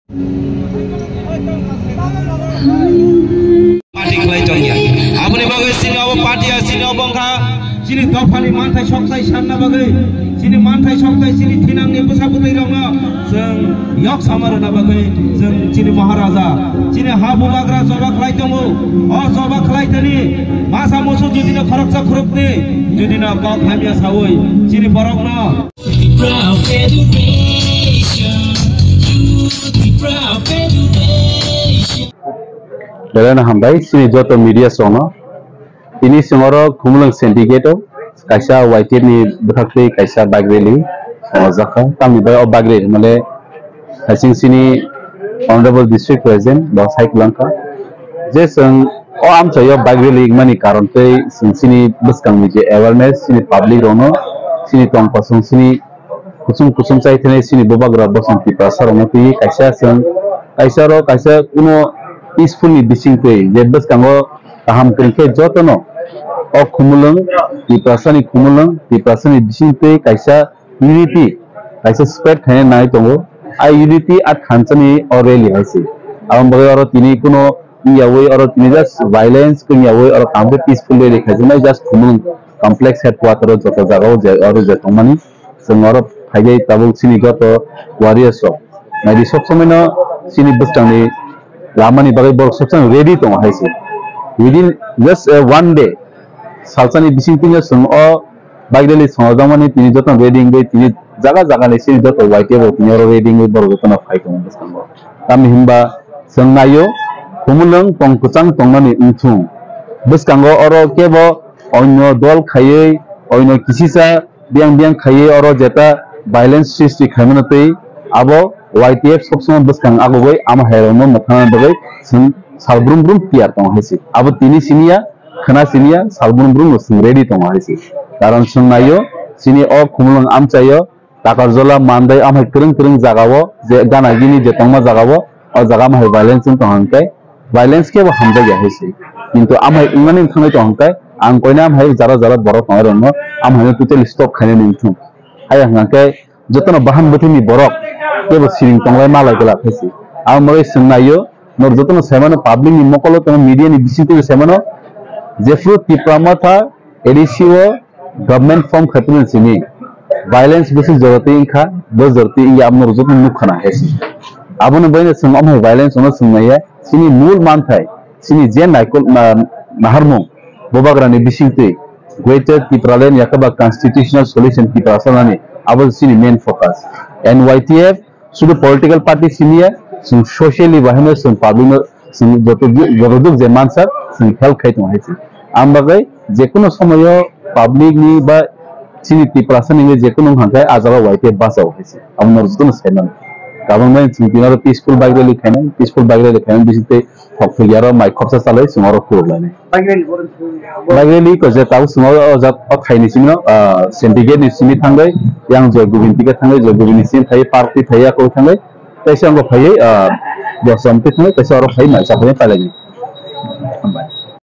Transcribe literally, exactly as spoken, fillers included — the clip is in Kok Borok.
Party khlai tongya. Aboni bagwi chini obo party ya, chini obo wngkha chini dophani manthai sokthai sanna bagwi, chini manthai sokthai, chini thinangni bwsa bwtwi rokno chwng yok sama rwna bagwi chwng chini Maharaja, chini ha bubagra choba khlai tongo. O choba khlai thani masa musu judino khoroksa khoroknwi judino kok hamya sawi chini borokno Tipra Federation, Youth Tipra Federation. Belai no hambai chini joto media songno. Tini chwng oro Khumulwng syndicate o kaisa Y T F ni bwkhaktwi kaisa bike rally songjakha. Tamni bai o bike rally male hasing chini Honorable District President bo sai kwlangkha je chwng o amchaio bike rally wngmani karon tei chwng chini bwskangni je awareness chini public rokno chini tong kosong chini kuchung kuchung chai thani chini bubagra bosong Tiprasa rokno twi kaisa chwng kaisa oro kaisa kuno peaceful ni bising twi je bwskango kaham kwrwng khe jotono o Khumulwng Tiprasa ni Khumulwng Tiprasa ni bising twi kaisa unity kaisa spread khaina nai tongo. A unity a thansa ni o rally hai se. Aboni bagwi oro tini kuno wngyawi oro tini just violence wngyawi oro kaham khe peaceful rally khaijaknai just Khumulwng complex headquarter o joto jaga o je oro je tongmani. Chwng oro phaijai tabuk chini joto warriors rok. Naidi sob somoi no chini bwskang ni lama ni bagwi borok sob somoi ready tongo hai se. Within just a one day salsa ni bising twi no chwng o bike rally songjakmani tini joto ready wngwi tini jaga jaga ni chini joto Y T F rok tini oro ready wngwi borok joto no phai tongo bwskango. Tamni hinba chwng naio Khumulwng tong kwchang tongmani wngthung bwskango oro kebo onyo dol khaiwi onyo kisisa biyang biyang khaiwi oro jeta violence sristi khaimano tei abo Y T F sobsomoi bwskang agugwi ama hairokno mwthangna bagwi chwng sal brum brum tiyar tongo hai se. Abo tini siniya, khwna siniya, sal brum brum no chwng ready tongo hai se. Karon chwng naio, chini o Khumulwng amchaio, Takarjola, Mandai, amhai kwrwng kwrwng jagao, je gana gini je tongma jagao, o jaga amhai violence wng tong hwnkhe, violence khe bo hamjakya hai se. Kintu amhai wngnani thangwi tong hwnkhe, ang koina amhai jara jara borok tongnai rokno amhaino totally stop khainani wngthung. Hai hwnkhe jotono bahan bwthwini borok kebo siring tonglai malai glak hai se. Ang bagwi swng naio, norok jotono saimano public ni mokolo tongo, media ni bisingtwi saimano, jephru Tipra Motha A D C o government form khaipirmani simi violence bwswk jorotwi wngkha, bo jorotwi wngya abo norok jotono nukha na hai se. Aboni bagwino chwng omo hai violence ono chwng naiya, chini mul manthai, chini je naikol na-, naharmung, bubagrani bisingtwi Greater Tipraland yakaba constitutional solution Tiprasa nani abo chini main focus. N Y T F sudu political party siniya, chwng socially bahino chwng public no chwng joto ju-, joto juk je mansa chwng help khai tongo hai se. Ang bagwi jekunu somoyo public ni ba chini Tiprasa ni jekunu hwnkha khe ah jaga Y T F bachao hai se. Abo norok jotono sai mano. Kabang bai chwng tini oro peaceful bike rally khainai, peaceful bike rally khainai bisingtwi Thok thok yaro mai khopsa chalai chwng oro khuluk lainai. Bike rally ko je tabuk chwng oro o jat o thaini simi no, ah, syndicate ni simi thangwi yang Joy Govind ticket thangwi Joy Govind ni simi thai park twi thai ya kok thangwi tei se ang bo phaiwi, ah, Bosram twi thangwi tei se oro phai mai chaphai pailai ni. Hambai.